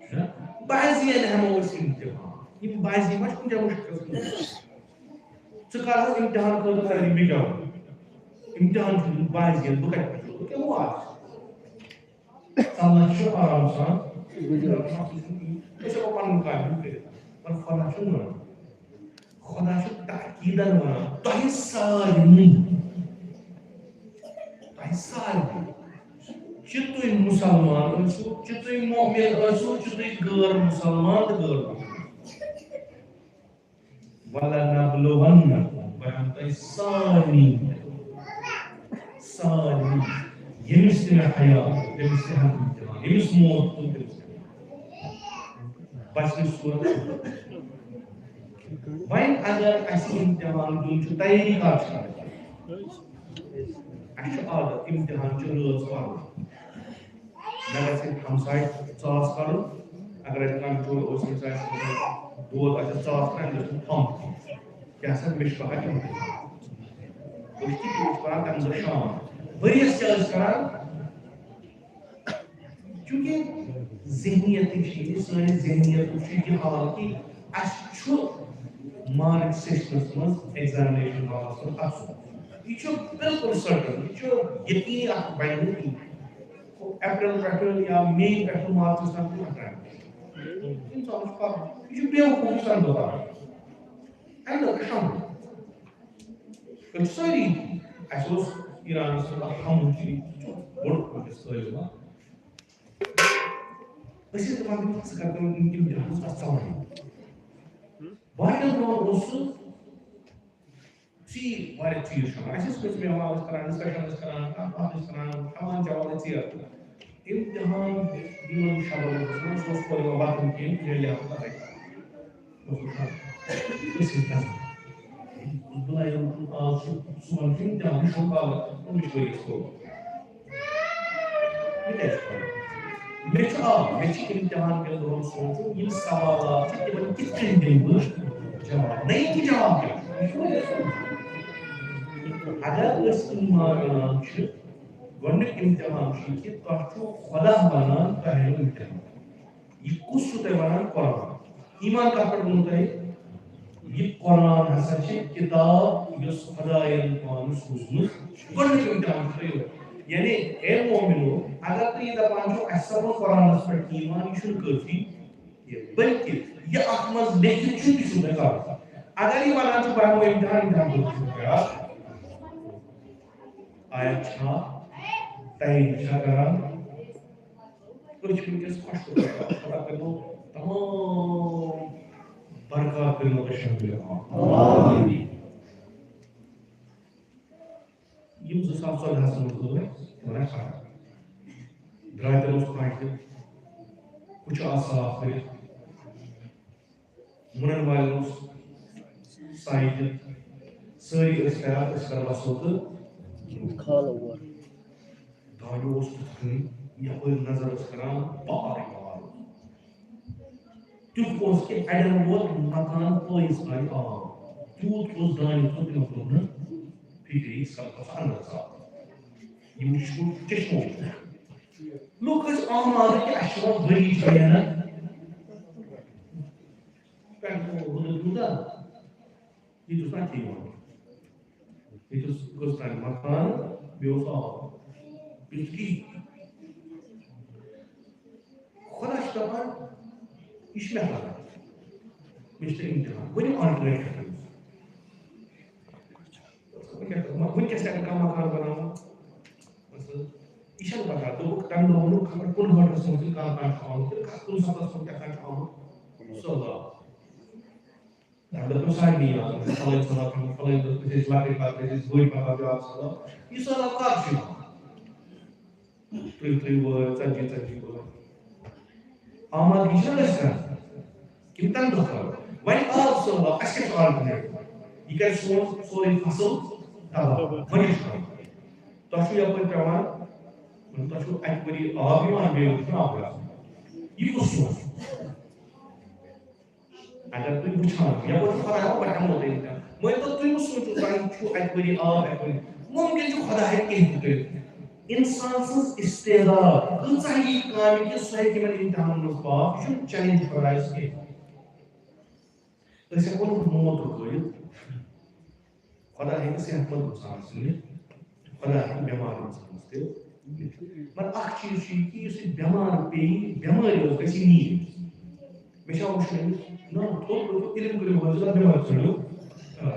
چھُنہ؟ بعضی یَن ہٮ۪مو أسۍ امتحان۔ یِم بعضی ما چھِ کُنہِ جایہِ مُشکِلَس منٛز؟ ژٕ کر حظ امتحان خٲطرٕ تیٲری، مےٚ کیٛاہ وَنہٕ؟ امتحان چھُ دیُن بعضی یَن، بہٕ کَتہِ پَتہٕ وَنہٕ؟ بہٕ کیٛاہ وَنہٕ؟ ژَلان چھُ آرام سان۔ أسۍ ہٮ۪کو پَنُن کامہِ ہُنٛد کٔرِتھ۔ مگر خۄدا چھُنہٕ وَنان۔ خۄدا چھُ تاکیٖدَن وَنان، تۄہہِ سارنٕے، تۄہہِ سارنٕے، چہِ تُہۍ مُسلمان ٲسِو، چہِ تُہۍ مؤمن ٲسِو، چہِ تُہۍ غٲر مُسلمان تہٕ غٲر مؤمن۔ وَلَنَبْلُوَنَّكُمْ، بہٕ ہٮ۪مہٕ تۄہہِ سارنٕے، سارنٕے، ییٚمِس تہِ مےٚ حیات، تٔمِس تہِ ہٮ۪مہٕ بہٕ امتحان، ییٚمِس موت تُل، تٔمِس تہِ ہٮ۪مہٕ۔ بچنٕچ صورت۔ وۄنۍ اگر اَسہِ امتحان دیُن چھُ، تیٲری کر چھِ کرٕنۍ؟ اَسہِ چھُ عادت امتحان چھُ رٲژ پَرُن۔ مےٚ گژھِ ہمساے ژاس کَرُن، اگر اَتہِ کانٛہہ چور اوس، ہمسایَس منٛز دود آسہِ ژاس کَران، مےٚ چھُنہٕ پھمب کھیوٚن۔ کیٛاہ سا، مےٚ چھُ پَگاہ امتحان۔ أسۍ تہِ چھِ پَران تَمہِ دۄہ شام۔ ؤریَس کیٛاہ ٲسۍ کَران؟ چونکہ ذہنیت چھِ یہِ، سٲنِس ذہنیتُک چھُ یہِ حال کہِ اَسہِ چھُ مارک سسٹمس منٛز ایگزامنیشن ہالس منٛز اَژُن۔ یہِ چھُ بالکل سرٹن، یہِ چھُ یقینی اکھ بنہِ نہٕ کِہیٖنۍ۔ اپریل پٮ۪ٹھٕ یا مے پٮ۪ٹھٕ مارچس تام چھُنہٕ ہٮ۪کان۔ اِنسانَس چھُ پَرُن۔ یہِ چھُ بیوقوٗف، یُس اَمہِ دۄہ پَران۔ اَمہِ دۄہ چھُ شۄنٛگُن۔ أسۍ چھِ سٲری، اَسہِ اوس ایرانَس منٛز اَکھ حمُن چھُ، یہِ چھُ بوٚڑ وٕنکیٚس طٲلب علم۔ أسۍ ٲسۍ دَپان، ژٕ کَر کٲم، یِم، یِم جہاز آسہٕ ژَلان۔ واریاہَن دۄہَن اوس سُہ ژیٖرۍ واریاہ چیٖز شۄنٛگان۔ اَسہِ ٲسۍ کٔژ مےٚ ٲسۍ کَران، ڈِسکشن ٲسۍ کَران، کَتھ باتھ ٲسۍ کَران، کھٮ۪وان چٮ۪وان ٲسۍ ژیر۔ امتحان یِمَن شَبَن اوس آسان، سُہ اوس پَران وَتھُن کینٛہہ، ییٚلہِ لیٚکھُن تَتہِ۔ أسۍ ٲسۍ گژھان۔ بہٕ لَگیومُت آز چھُ صُبحن چھُ اِمتِحان، یہِ چھُ کالہٕ أمِس ؤرِیَس کوٚرمُت۔ یہِ کیٛازِ چھُ پَران؟ مےٚ چھُ، آ، مےٚ چھُ اِمتِحان کٮ۪ن دۄہَن سونٛچُن، یِم سوالات چھِ، تِمَن کِتھ کٔنۍ دِمہٕ بہٕ جواب؟ نہ یہِ کہِ جواب کیٛاہ چھُ؟ یہِ چھُ واریاہ سونٛچُن۔ اگر أسۍ ایمان اَنان چھِ، گۄڈٕنیُک اِمتِحان چھُ یہِ کہِ تۄہہِ چھُو خۄدا وَنان، تۄہہِ ہٲیِو اِمتِحان۔ یہِ کُس چھُو تۄہہِ وَنان؟ قرآن۔ ایمان کَتھ پٮ۪ٹھ ووٚنوٕ تۄہہِ؟ یہِ قرآن ہسا چھِ کِتاب، یۄس خۄدایَن پانہٕ سوٗزمٕژ۔ گۄڈٕنیُک اِمتِحان چھُ تۄہہِ یِہوٚے۔ یعنی، اے مومنو، اگر تُہۍ یہِ دَپان چھِو، اَسہِ سا ووٚن قرآنَس پٮ۪ٹھ ایمان، یہِ چھُنہٕ کٲفی کینٛہہ۔ بلکہِ یہِ اَتھ منٛز لیکھِتھ چھُ، تہِ چھُو تۄہہِ کَرُن۔ اگر یہِ وَنان چھُ، بہٕ ہٮ۪مو اِمتِحان، اِمتِحان کوٚت چھُ بیٛاکھ؟ آیا چھا؟ تیٲری چھا کران؟ أسۍ چھِ وٕنکیٚس خۄش قسمت، خۄدا کٔرِنو تمام برکات کٔرِنو تۄہہِ شٲمِل۔ آمین۔ یِم زٕ ساس ژۄدہَس منٛز ٲسۍ، تِمن آسہِ فرق۔ درٛاتٮ۪ن اوس پنٛجہِ، کُچھ آو صاف کٔرِتھ۔ مُنن والٮ۪ن اوس سایہِ دِتھ۔ سٲری ٲسۍ پھیران، أسۍ کر وَسو تہٕ کھالو اور۔ دانہِ اوس تِتھ کٔنۍ، یپٲرۍ نظر ٲس کران، بار بار۔ تیُتھ اوس کہِ اَڑٮ۪ن ووت مکان پٲیِس آیہِ آب۔ تیوٗت اوس دانہِ تھوٚد، تِمن توٚر نہٕ فِکرِ، ییٖتِس کالس اَندر ژاو۔ یِم چھِ چشمو وٕچھمُت۔ لُکھ ٲسۍ آمادٕ کہِ اَسہِ چھُ وۄنۍ ؤری چھُ نیران۔ پٮ۪ٹھٕ گوٚو وُنہِ تیوٗتاہ، ییٚتہِ اوس نہٕ اَتھِ یِوان۔ ییٚتہِ اوس کٔژ تام مکان، بیٚیہِ اوس آب۔ بجلی۔ خۄدا چھُ دَپان، یہِ چھُ مےٚ خبر۔ مےٚ چھُ ژےٚ اِمتِحان۔ ؤنِو آلٹرنیٹ کیٛاہ کٔرِو؟ وٕنکیٚس، وٕنکیٚس ہٮ۪کہٕ کانٛہہ مکان بَناوُن۔ مثلاً، یہِ چھَنہٕ پَتہ، دوٚپُکھ، تَمہِ دۄہ ووٚنُکھ، خبر کُنہٕ ہٲٹھَس منٛز تہِ کانٛہہ کانٛہہ چھُ آمُت، کانٛہہ کُنہٕ سَتَس منٛز کیٛاہ تام چھُ آمُت۔ سہلاب۔ تَمہِ دۄہ پیوٚو سارنٕے یاد، فَلٲنۍ سہلاب چھُ آمُت، فَلٲنۍ دۄہ، أسۍ ٲسۍ لۄکٕٹۍ پَتہٕ، أسۍ ٲسۍ بٔڑۍ پَتہٕ، بیٛاکھ سہلاب۔ یہِ سہلاب کَر چھُ یِوان؟ تُہۍ، تُہۍ وٲتۍ ژَتجی، ژَتجی وٲتۍ۔ آمادگی چھِنہ أسۍ کران؟ کِنہٕ تَمہِ دۄہ کرو؟ وۄنۍ آو سہلاب، اَسہِ کیٛاہ چھُ آلٹرنیٹ؟ یہِ کَرِ سون سورُے فصل تباہ۔ وۄنۍ کیٛاہ چھُ کَرُن؟ تۄہہِ چھُو یَپٲرۍ پٮ۪وان، تۄہہِ چھُو اَکہِ ؤری آب یِوان، بیٚیہِ ؤری چھُنہٕ آبٕے آسان۔ یہِ کُس سون؟ اگر تُہۍ وٕچھان چھِو، یَپٲرۍ چھُ خۄداے وَنان، بہٕ ہٮ۪مو تۄہہِ اِمتِحان۔ مٲنۍ تو، تُہۍ مہٕ سوٗنٛچِو، تۄہہِ چھُو اَکہِ ؤری آب، اَکہِ ؤری۔ مُمکِن چھُ خۄدا ہیٚکہِ کینٛہہ تہِ کٔرِتھ۔ اِنسان سٕنٛز استعداد کۭژاہ یی کامہِ کہِ سُہ ہیٚکہِ یِمَن اِمتِحانَن منٛز پاس۔ یہِ چھُنہٕ چیلنج خۄدایَس کینٛہہ۔ أسۍ ہٮ۪کو نہٕ موت رُکٲوِتھ۔ خۄدا ہیٚکہِ صحت مند اِنسانَس نِتھ، خۄدا ہیٚکہِ بٮ۪مار اِنسانَس تہِ نِتھ۔ مگر اَکھ چیٖز چھُ یہِ کہِ یُس یہِ بٮ۪مار پیٚیہِ، بٮ۪مٲرۍ یۄس گژھِ، یہِ نِیہِ أمِس۔ مےٚ چھا وٕچھُن أمِس؟ نہ، تھوٚد روٗدمُت علم کٔرِو حٲصِل، بٮ۪مٲرۍ ژھٲنٛڈِو۔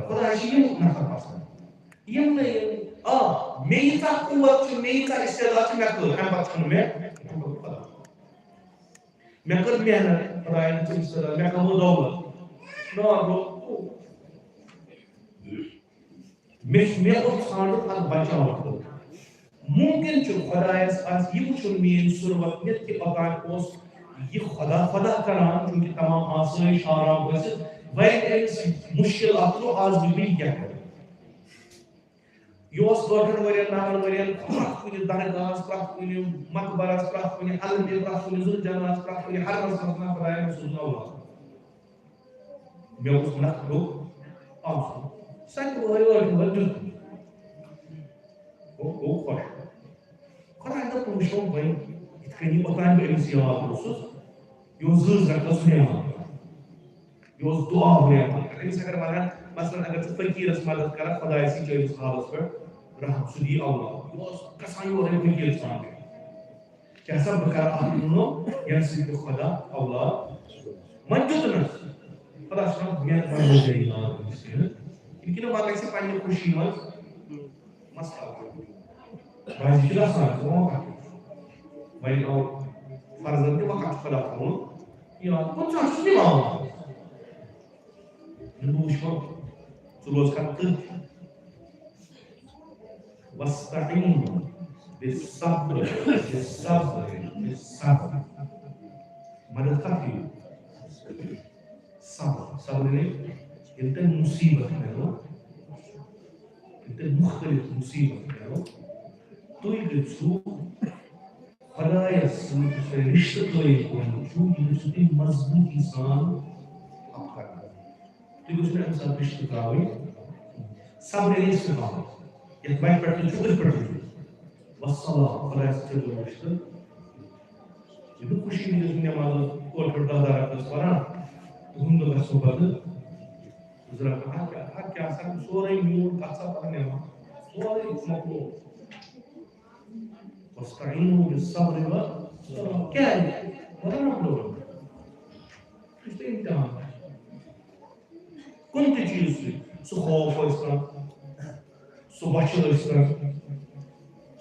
خۄدایَس چھِ یِم نفر پسنٛد۔ یِم نہٕ یِم، آ، مےٚ ییٖژاہ قوت چھِ، مےٚ ییٖژاہ استعداد چھِ، مےٚ کٔر، اَمہِ پتہٕ چھُنہٕ مےٚ خۄدا۔ مےٚ کٔر محنت، خۄدایَن ژٔج صدا، مےٚ کمٲو دولت۔ نار گوٚو۔ مےٚ، مےٚ اوس ژھانٛڈُن اَتھ بچاوَن خٲطرٕ۔ مُمکِن چھُ خۄدایَس آسہِ یہِ وٕچھُن میٛٲنۍ صوٗرت نِتھ کہِ اوٚتام اوس یہِ خۄدا خۄدا کران، چوٗنٛکہِ تمام آسٲیِش آرام ٲسِتھ، وۄنۍ أمِس مُشکِل اَکھ گوٚو، آز وٕچھ بہٕ یہِ کیٛاہ کرِ۔ یہِ اوس ٲٹھن ؤرین، نون ؤرین، پرٛٮ۪تھ کُنہِ درگاہس، پرٛٮ۪تھ کُنہِ مقبرس، پرٛٮ۪تھ کُنہِ علمہِ، پرٛٮ۪تھ کُنہِ ذوالجلالس، پرٛٮ۪تھ کُنہِ حرمس منٛز ونان، خۄدایا، مےٚ سوز اولاد۔ مےٚ اوس نکھٕ ڈوٚکھ آسُن۔ سۄ تہِ وٲرۍ ٲٹھن ؤرین دیُت۔ گوٚو، گوٚو خۄش۔ خۄداے دوٚپ، "بہٕ وٕچھو وۄنۍ یِتھ کٔنۍ یہِ اوٚتام بہٕ أمِس یاد اوسُس، یہِ اوس زٕ رکعت سُہ نٮ۪ماز پران۔ یہِ اوس دُعا ہُریمُت کران۔ أمِس اگر وَنان، مثلاً، اگر ژٕ فقیٖرَس مدد کرکھ، خۄداے سٕنٛدِ چٲنِس حالَس پٮ۪ٹھ رحم، سُہ دی اولاد۔ یہِ اوس گژھان یورَے فقیٖرَس وَننہِ۔ کیٛاہ سا بہٕ کرٕ اَکھ کٲم، ییٚمہِ سۭتۍ بہٕ خۄدا اولاد وۄنۍ دیُتنَس۔ خۄدا چھُ وَنان، مےٚ وۄنۍ دیٖزِ یہِ اولاد أمِس کِنہٕ؟ یہِ کِنہٕ وۄنۍ گژھِ پنٛنہِ خوشی منٛز مسلہٕ اَکھ۔ راضی چھُ گژھان، ژٕ وَن اَکھ۔ وۄنۍ آو فرضن تہِ وقت چھُ خۄدا تھاوُن۔ یہِ آو کُنہِ ساتہٕ چھُس نِوان۔ نہٕ بہٕ وٕچھٕ وۄنۍ، ژٕ روز کر تٔتھۍ۔ واستعینوا بالصبر، بالصبر، بالصبر۔ مدد کتھ یِیہِ؟ صبر، صبر یعنی ییٚلہِ تۄہہِ مُصیٖبت پٮ۪نو، ییٚلہِ تۄہہِ مُختٔلِف مُصیٖبت پٮ۪نو، تُہۍ گٔژھِو خۄدایَس سۭتۍ یُس تۄہہِ رِشتہٕ قٲیِم کوٚرمُت چھُو، یہِ گٔژھِو تُہۍ مضبوٗطی سان اَتھ پَکناوُن۔ تُہۍ گٔژھِو نہٕ اَمہِ ساتہٕ رِشتہٕ ترٛاوٕنۍ۔ صبر یعنی استقامت۔ یَتھ وَتہِ پٮ۪ٹھ تُہۍ چھِو، أتھۍ پٮ۪ٹھ روٗزِو۔ والصلاة، خۄدایَس سۭتۍ کٔرِو رِشتہٕ۔ یہِ چھُ خوشی وِزِ اوس نٮ۪ماز ٲٹھ ٲٹھ دَہ دَہ رکعت پَران۔ تُہُنٛد دۄہ گژھِ صُبحَس زٕ رکعت۔ اَتھ کیٛاہ، اَتھ کیٛاہ آسان؟ سورُے میون کَتھ سا پَران نٮ۪ماز۔ سورُے مۄکلو۔ واستعینوا بالصبر والصلاة۔ کیٛازِ؟ مطلب مۄکلو۔ یہِ چھُ اِمتِحان۔ کُنہِ تہِ چیٖز سۭتۍ، سُہ خوف ٲسۍ تن، سُہ بۄچھِ ٲسۍ تن،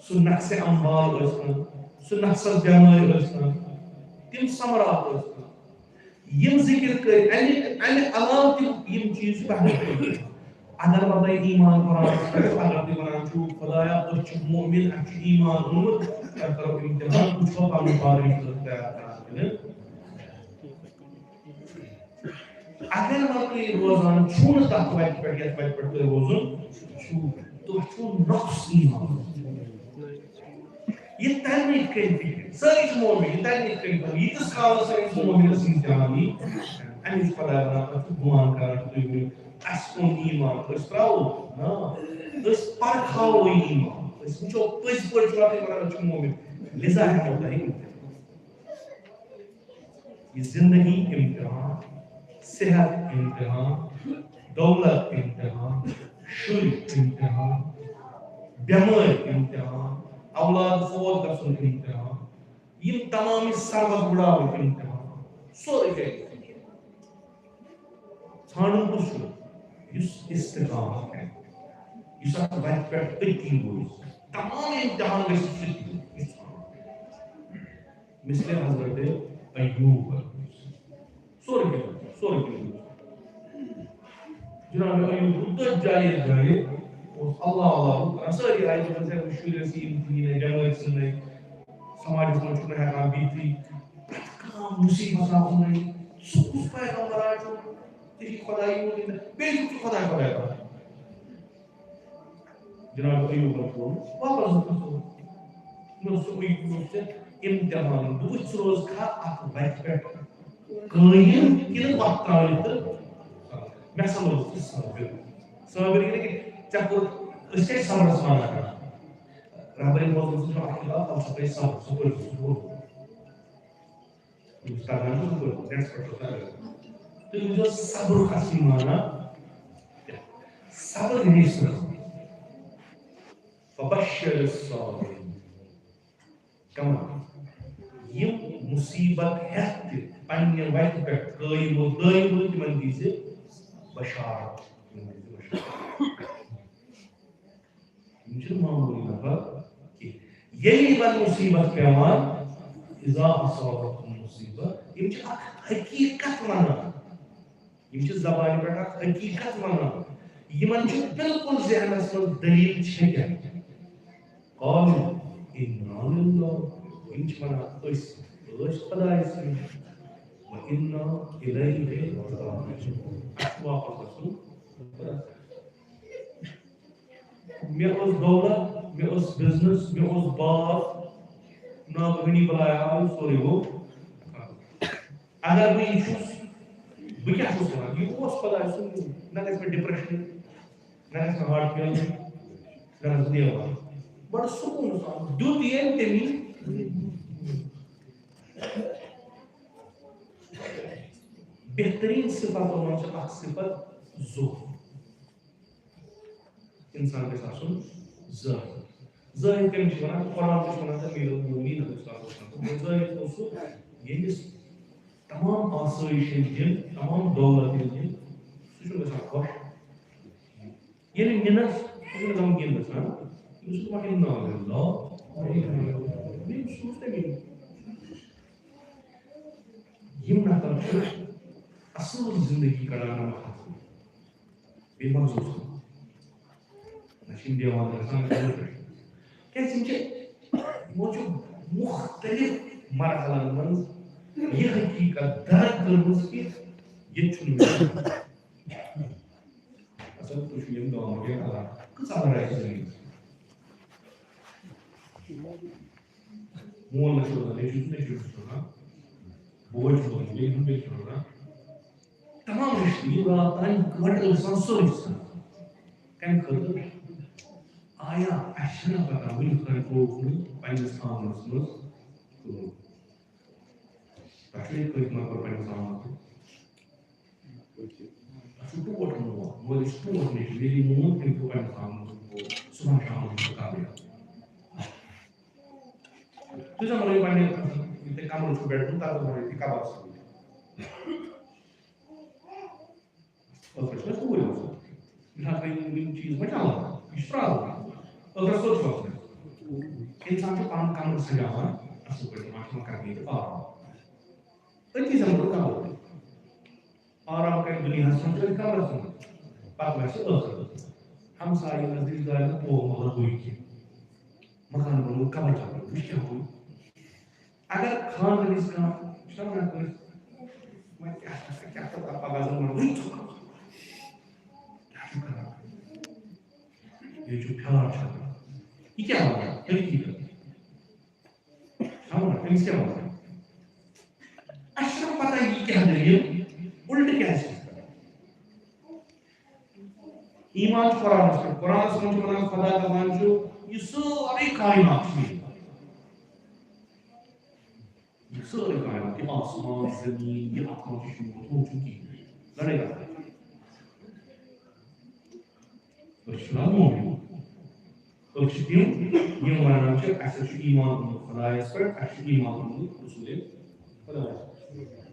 سُہ نقصِ اموال ٲسۍ تن، سُہ نفسس بٮ۪مٲرۍ ٲسۍ تن، تِم ثمرات ٲسۍ تن۔ یِم ذِکِر کٔرۍ، اَمہِ، اَمہِ علاوٕ تہِ یِم چیٖز چھِ بہتر۔ اگر وۄنۍ تۄہہِ ایمان قرآنس پٮ۪ٹھ چھُ، اگر تُہۍ وَنان چھِو، "خۄدایا، أسۍ چھِ مُؤمِن، اَسہِ چھُ ایمان اوٚنمُت"، تۄہہِ کَرو اِمتِحان، وٕچھو پَنُن پان رِشتہٕ تیار کران کِنہٕ۔ اگر وۄنۍ تُہۍ روزان چھُو نہٕ تَتھ وَتہِ پٮ۪ٹھ، یَتھ وَتہِ پٮ۪ٹھ تۄہہِ روزُن چھُو، تۄہہِ چھُو نقص ایمان۔ یہِ تَمہِ نِش کٔرۍ فِکر۔ سٲری چھِ مومِن، یہِ تَمہِ نِش کٔرۍ فِکر۔ ییٖتِس کالَس أمِس مومِنَس امتحان یی، اَمِچ خۄداے وَنان، تۄہہِ چھُو گُمان کَران، تُہۍ ؤنِو، اَسہِ اوٚن ایمان، أسۍ ترٛاوو؟ نہ، أسۍ پَرکھاوو یہِ ایمان۔ أسۍ وٕچھو، پٔزۍ پٲٹھۍ چھُوا تُہۍ وَنان، أسۍ چھِ مومِن۔ لِذا ہٮ۪کو تۄہہِ امتحان۔ یہِ زندگی امتحان، صحت امتحان، دولت امتحان، شُرۍ امتحان، بٮ۪مٲرۍ امتحان، اولاد فوت گژھُن امتحان، یِم تمام یہِ ثروت وُڑاوٕنۍ امتحان، سورُے گژھِ۔ ژھانڈُن کُس چھُ؟ یُس استقامت کرِ، یُس اتھ وتہِ پٮ۪ٹھ أتی روزِ۔ تمام امتحان گژھِ سُہ تہِ یُس ژھانڈُن۔ مثل حضرت ایوب۔ سورُے کینٛہہ، سورُے کینٛہہ۔ جناب ایوب روٗد تٔتھۍ جایہِ، یتھ جایہِ اوس اللہ، اللہ روٗد کران۔ سٲری آیہِ دوٚپُن، "ہے، وۄنۍ شُرۍ ٲسۍ یِم دِنۍ، بٮ۪مٲرۍ ژھٕننَے، سماجس منٛز چھُنہٕ ہٮ۪کان بِہتھٕے، پرٛٮ۪تھ کانٛہہ مُصیبت آو ژھٕننَے۔ سُہ کُس پیغمبرا چھُ؟ ژےٚ چھُے خۄداے یوت یِنہٕ، بیٚیہِ چھُکھ ژٕ خۄداے، خۄداے کران؟" جناب ایوبن کوٚر واپس گژھُن۔ مےٚ اوس سُہ وٕنہِ، مےٚ اوس ژےٚ امتحان، بہٕ وٕچھِ ژٕ روزکھا اتھ وتہِ پٮ۪ٹھ قٲیِم کِنہٕ وۄتھ ترٛاوِ تہٕ مےٚ سمجھ ژٕ صٲبِر۔ صٲبِر یعنی کہِ ژےٚ کوٚر، أسۍ کیٛازِ صبرس منع کران؟ رہبرِ معظم سٕنٛز چھِ اکھ کِتاب، تَتھ چھُ تۄہہِ صبر، سُہ پٔرِو، سُہ پوٚرُو۔ یُس تَگان چھُ، سُہ پٔرِو، next پٮ۪ٹھ چھُ تَگان۔ تُہۍ وٕچھِو صبرُک اصلی معنی کیٛاہ؟ صبر یعنی صبر۔ فبشر الصابرین۔ کمن؟ یِم مُصیبت ہٮ۪تھ تہِ پننہِ وتہِ پٮ۪ٹھ قٲیِم و دٲیِم روٗدۍ، تِمن دیٖزِ بشارت، تِمن دیٖزِ بشارت۔ یِم چھِنہٕ معموٗلی نفر کینٛہہ۔ ییٚلہِ یِمن مُصیبت پٮ۪وان، اذا اصابتہم مصیبہ، یِم چھِ اکھ حقیٖقت ونان۔ یِم چھِ زبانہِ پٮ۪ٹھ اکھ حقیٖقت وَنان۔ یِمن چھُ بالکل ذہنس منٛز دٔلیٖل چھےٚ کیٛاہ۔ قالوا انا للہ، یِم چھِ وَنان، "أسۍ ٲسۍ خۄدایہِ سٕنٛدۍ، و انا الیہ راجعون، اَسہِ چھُ واپس گژھُن خۄدایَس۔" مےٚ ٲس دولت، مےٚ ٲس بزنس، مےٚ اوس باغ، ناگہٲنی بلایا آو، سورُے گوٚو ختم۔ اگر بہٕ یہِ چھُس، بہٕ کیٛاہ چھُس وَنان؟ یہِ اوس خۄداے سُنٛد، نہ گژھِ مےٚ depression، نہ گژھِ مےٚ heart failure، نہ گژھِ بہٕ دیوان۔ بڑٕ سکوٗن سان دیُت ییٚمۍ تٔمی۔ بہتریٖن صفتو منٛز چھِ اکھ صفت زُہد۔ انسان گژھِ آسُن زٲہد۔ زٲہد کٔمِس چھِ وَنان؟ قرآن تہِ چھُ وَنان تہٕ میٖر المومنیٖن علیہ الصلوۃ والسلام۔ گوٚو زٲہد اوس سُہ، ییٚمِس تمام آسٲیِش یِم دِن، تمام دولت یِم دِن، سُہ چھُنہٕ گژھان خۄش۔ ییٚلہِ نِنَس، سُہ چھُنہٕ غمگیٖن گژھان۔ تٔمِس چھُ دَپان، "اِنَّا لِلّٰہِ وَ اِنَّا اِلَیْہِ راجِعُونَ۔" سُہ چھُ تٔمی۔ یِم نفر چھِ اَصٕل زِندگی کَڑان نَمَتھ ہَتھ۔ بیٚیہِ مخصوٗص۔ نہ چھِ یِم دِوان گژھان کُنہِ پٮ۪ٹھ۔ کیٛازِ یِم چھِ، یِمو چھُ مُختٔلِف مرحلن منٛز یہِ حقیٖقت درک کٔرمٕژ کہِ ییٚتہِ چھُنہٕ مےٚ۔ اَصٕل، تُہۍ چھِو یِم گامٕکۍ علاقہٕ۔ کۭژاہ لڑٲے چھِ زٔمیٖنَس؟ مول نہ چھُ روزان، نیٚچوٗ چھُ، نیٚچوٗ چھُ روزان، بوے چھُ روزان، بیٚنہِ ہُنٛد بیٚنہِ چھُ روزان۔ تمام رشتہٕ، یہِ راتھ تام وۄٹہٕ ٲسۍ آسان سٲری سان۔ کَمہِ خٲطرٕ؟ آیا اَسہِ چھَنہ پَتہ وٕنیُک تام ترٛووُکھ نہٕ پنٛنِس آنٛگنَس منٛز کٕہٕنۍ؟ تۄہہِ چھُو یہِ کٔہۍ مطلب پنٛنِس آنٛگنَس منٛز؟ اَسہِ چھُ ٹوٹھ مول، مٲلِس چھُ ٹوٹھ نیٚچوٗ، ییٚلہِ یہِ مون، تٔمۍ تھوٚو پنٛنِس آنٛگنَس منٛز، صُبحن شامَن چھُ سُہ کَمرٕ۔ تُہۍ زَن روٗزِو پنٛنہِ، یہِ تۄہہِ کَمرٕ چھُو bedroom، تَتھ منٛز روٗزِو کَبَر سۭتۍ۔ ٲخرَس چھِ أسۍ اوٗرۍ وَسان۔ یہِ چھُ آسان یِم، یِم چیٖز ما چَلان؟ یہِ چھُ پرٛاوُن۔ ٲخرَس کوٚت چھُ وَسُن؟ اِنسان چھُ پَنُن کَمرٕ سَجاوان اَصٕل پٲٹھۍ، دَپان چھُ، "وۄنۍ کَرٕ بہٕ ییٚتہِ آرام۔" أتی زَن روٗد کَمرٕ۔ آرام کَرِ دُنیاہَس منٛز، أتھۍ کَمرَس منٛز۔ پَتہٕ وَسہِ ٲخرَت۔ ہمسایہِ نزدیٖک دارِ نہٕ پوٚو مطلب گوٚو یہِ کینٛہہ۔ مکان بَنوو قبر چَپر، وٕچھ کیٛاہ گوٚو۔ اگر خانٛدرَس کانٛہہ چھُنہ وَنان کٲنٛسہِ، وۄنۍ کیٛاہ چھُ، کیٛاہ چھُ پَگاہ زَن وَنو، "ہے، ژٕ کَر، کیٛاہ چھُ کَران؟" یہِ چھُ کیٛاہ وَنان؟ تُہۍ کیٛاہ وَنان؟ أمِس کیٛاہ وَنان؟ اَسہِ چھَنہٕ پَتہ یہِ کیٛاہ دٔلیٖل، اُلٹہٕ کیٛازِ چھِ أسۍ کَران؟ ایمان چھُ قرآنَس پٮ۪ٹھ۔ قرآنَس منٛز چھُ وَنان، خدا دَپان چھُ، یہِ سٲرٕے کائنات چھِ میٛٲنۍ۔ یہِ سٲرٕے کائنات، یہِ آسمان، زٔمیٖن، یہِ اَتھ منٛز چھُ شوٗر، ہُم چھُ کِہیٖنۍ۔ لڑٲے کَتھ؟ أسۍ چھِ نہ مومن۔ أسۍ چھِ تِم، یِم وَنان چھِ، اَسہِ چھُ ایمان اوٚنمُت خدایَس پٮ۪ٹھ، اَسہِ چھُ ایمان اوٚنمُت رسول خدایَس پٮ۪ٹھ۔